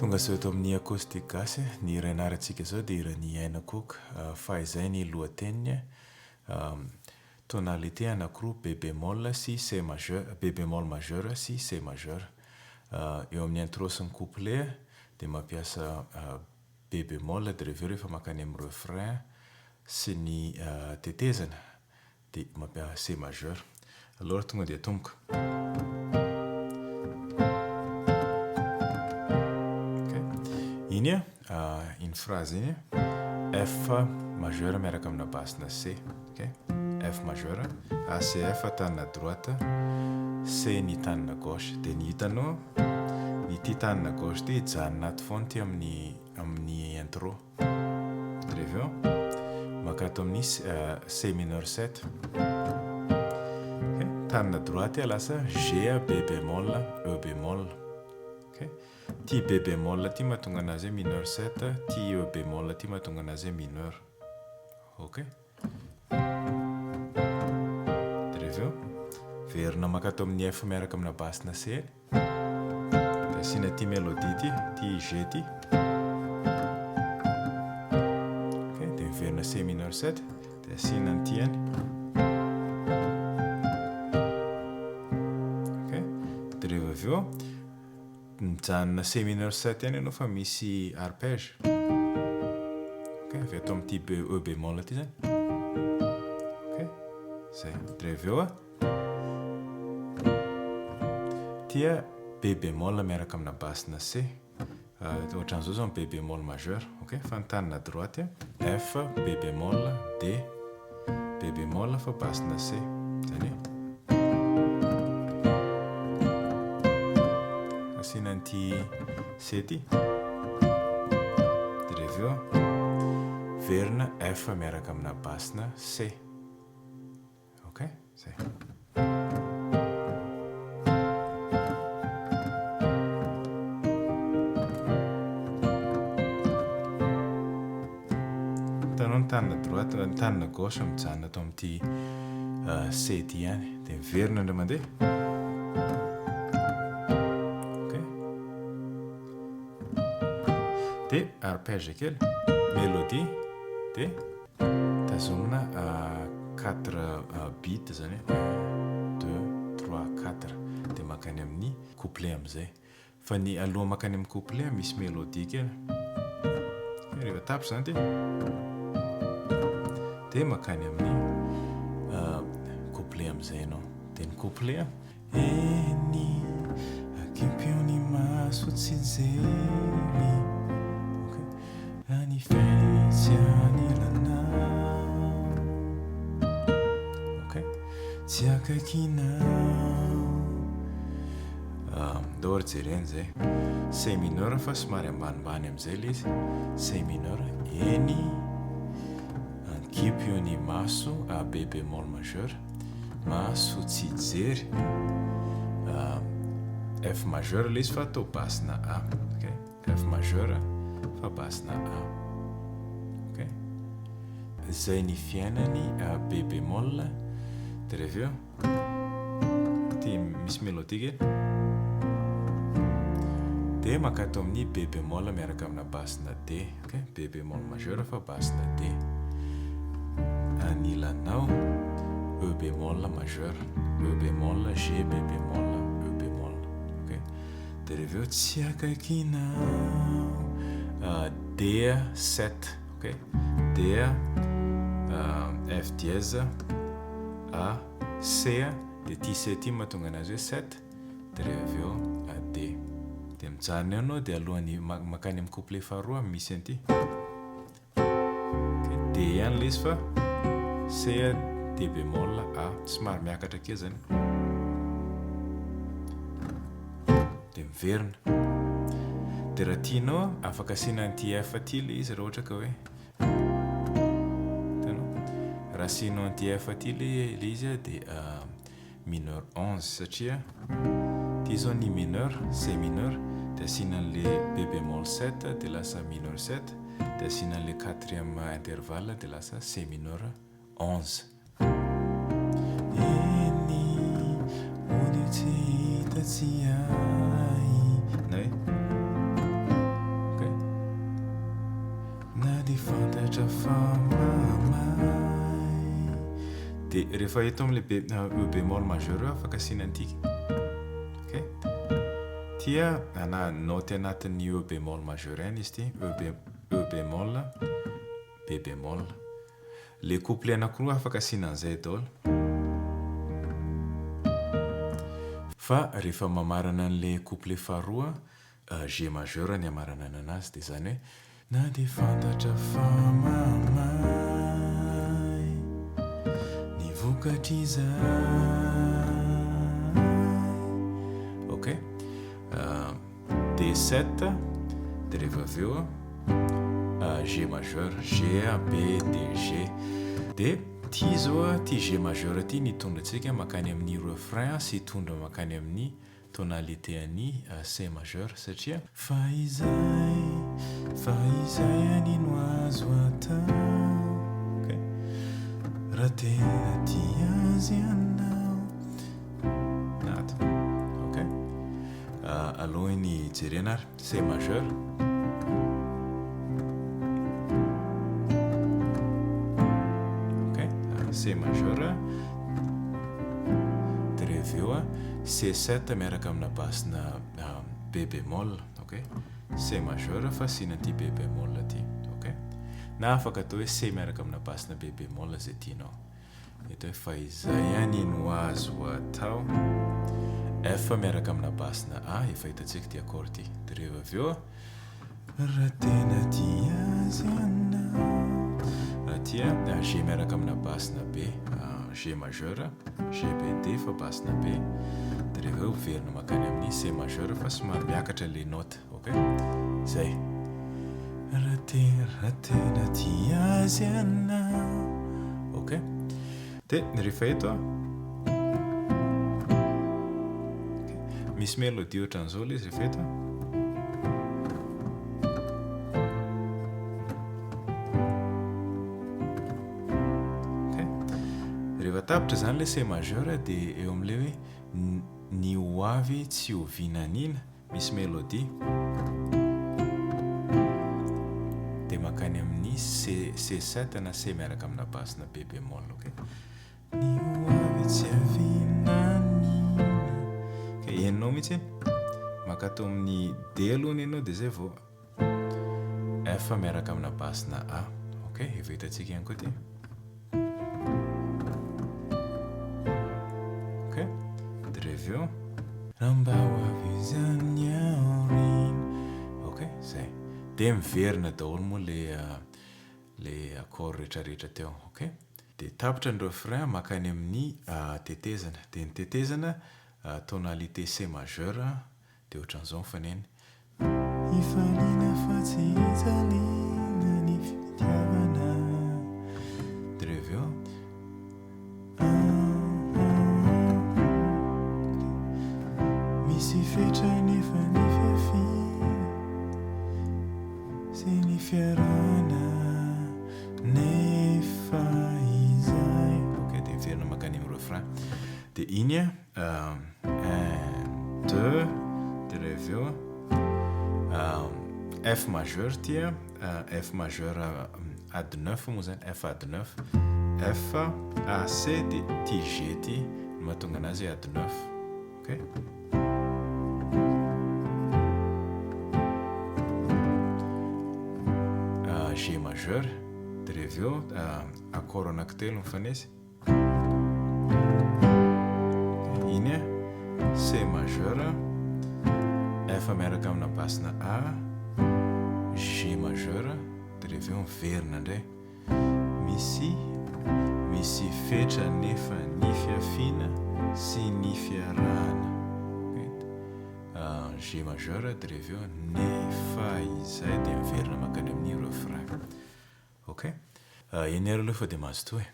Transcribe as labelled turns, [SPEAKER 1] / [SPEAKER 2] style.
[SPEAKER 1] Tonga soa eto amin'ny Acoustic Gasy. Ny hira ianarantsika izao dia hiran'i Aina Koka fa izay ny lohateniny. Tonalité anankiroa B bémol sy C majeur, B bémol majeur sy C majeur. Eo amin'ny intro sy ny couplet dia mampiasa B bémol dia avy eo rehefa mankany amin'ny refrain sy ny tetezana dia mampiasa C majeur. Alors tonga dia atomboka. Ok. Iny iny phrase iny F majeur miaraka amina basse-na C. Ok. F majeur, A C F tanana droite, C ny tanana gauche. Dia ny hitanao ny ity tanana gauche ity hijanona ato foana ity amin'ny amin'ny intro. Dia avy eo maka ato amin'ny C mineur 7. Ok, tanana droite lasa G A B bémol E bémol. Ok, ity B bémol ity mahatonga anazy hoe mineur 7, ity E bémol ity mahatonga anazy hoe mineur. Ok. Dia avy eo verina maka ato amin'ny F miaraka amina basse na C. Dia asiana ity mélodie ity, ity G ity. Ok, dia miverina C mineur 7, dia asiana an'ity ihany. Ok, dia rehefa avy eo mijanona C mineur 7 ihany ianao fa misy arpège. Ok, avy ato amin'ity B E bémol ity zany. Ok, zay. Dia rehefa avy eo Tia B bémol miaraka amina basse na C. Ohatran'izao izao ny B bémol majeur, ok? Fa ny tanana droite F, B bémol, D, B bémol fa basse na C. Izany hoe asiana an'ity C ity. Dia rehefa eo verina F miaraka amina basse na C. Ok, zay. Hitanao ny tanana droite, ny tanana gauche mijanona ato amin'ity euh, C ity ihany. Dia miverina indray mandeha. Ok. Dia arpège kely, mélodie, dia Tazomina quatre beat zany hoe un, deux, trois, quatre dia mankany amin'ny couplet amin'izay. Fa ny aloha mankany amin'ny couplet misy mélodie kely. Rehefa tapitra izany dia dia mankany amin'ny couplet amin'izay ianao. Dia ny couplet Eny, akimpio ny maso tsy hijery Any fetsy anilanao Ok, tsy akaikinao Ndao ary jerena izay C mineur fa somary ambanimbany amin'izay ilay izy C mineur, eny Ankipio ny maso A B bémol majeur Maso tsy hijery F majeur ilay izy fa atao basse na A ok F majeur fa basse na A ok Izay ny fiainany A B bémol dia rehefa eo ity misy mélodie kely dia mankato amin'ny B bémol miaraka amina basse na D Ok, B bémol majeur fa basse na D. Anilanao, E bémol majeur, E bémol, G, B bémol, E bémol. Ok, dia rehefa eo tsy akaikinao, D 7, ok, D, F dièse, A, C, dia ity C ity mahatonga anazy hoe 7. Dia rehefa avy eo D. Dia mijanona eo ianao dia alohan'ny mankany amin'ny couplet faharoa misy an'ity. D ihany ilay izy fa C, D bémol, A. Somary miakatra kely izany. Dia miverina. Dia raha tianao afaka asiana an'ity F ity ilay izy raha ohatra ka hoe hitanao? Raha asianao an'ity F ity ilay izy dia mineur 11 satria ity izao ny mineur, C mineur, dia asiana an'le B bémol 7 dia lasa mineur 7, dia asiana an'le quatrième intervalle dia lasa C mineur 11. Eny, mody tsy hita tsy hay. Na hoe. Dia rehefa eto amin'ilay B, E bémol majeur eo afaka asiana an'ity. Ok. Ity na naoty anatin'ny E bémol majeur ihany izy ity. E, B, E bémol, B bémol. Le couplet anankiroa afaka asiana an'izay daholo. Fa rehefa mamarana an'ilay couplet faharoa, G majeur ny amaranana anazy dia izany hoe. Na dia fantatra fa mamay ny vokatr'izay. Ok. D7 dia rehefa avy eo G majeur, G A B D G. Dia ity izao, ity G majeur ity no hitondra antsika mankany amin'ny refrain sy hitondra mankany amin'ny tonalité an'i C majeur satria. Fa izay, fa izay anie no azo atao, ok, raha tena tia azy ianao, na ato, ok, alohan'ny hijerena ary, C majeur. Ok, C majeur, dia rehefa avy eo C7 miaraka amina basse-na B bémol, ok? C majeur fa asiana ity B bémol ity, ok? Na afaka atao hoe C miaraka amina basse-na B bémol izay tianao. Eto hoe fa izay ihany no azo atao. F miaraka amina basse-na A, efa hitantsika ity accord ity. Dia rehefa avy eo, Raha tena tia azy ianao. Aty G miaraka amina basse-na B, G majeur, G B D fa basse-na B. Dia rehefa eo miverina mankany amin'ny C majeur fa somary miakatra ilay note, ok? Zay. Raha tena, raha tena tia azy ianao. Ok? Dia rehefa eto a, misy mélodie ohatran'izao ilay izy rehefa eto. Ok. Rehefa tapitra izany ilay C majeur dia eo amin'ilay hoe ny ho avy tsy ho vinaniana. Misy mélodie. Dia mankany amin'ny C, C7 na C miaraka amina basse na B bémol, ok? Ny ho avy tsy avinanina. Ok, henonao mihitsy iny. Maka ato amin'ny D aloha ny ianao dia izay vao F miaraka amina basse na A. Ok, efa hitantsika ihany koa ity. Ok, dia avy eo. Raha mba ho avy izany aoriana. Ok, zay. Dia miverina daholo moa le le accord rehetrarehetra teo. Ok. Dia tapitra ny refrain mankany amin'ny tetezana. Dia ny tetezana tonalité C majeur Dia ohatran'izao ny faneny. Hifaliana fa tsy hijaliana ny fitiavana. Dia rehefa avy eo. Misy fetra nefa ny fiafiana sy ny fiarahana nefa izay. Ok, dia miverina mankany amin'ny refrain. Dia iny a. Un, deux, dia rehefa avy eo F majeur ity a, F majeur add neuf moa zany, F add neuf, F A C dia ity G ity no mahatonga anazy hoe add neuf, ok. G majeur, dia rehefa avy eo accord anankitelo mifanesy. Iny e, C majeur, F miaraka amina basse-na A, G majeur, dia rehefa eo miverina indray. Misy misy fetra nefa ny fiafiana sy ny fiarahana. G majeur dia rehefa eo nefa izay dia miverina mankany amin'ny refrain. Ok. Eny ary aloha fa dia mazotoa e.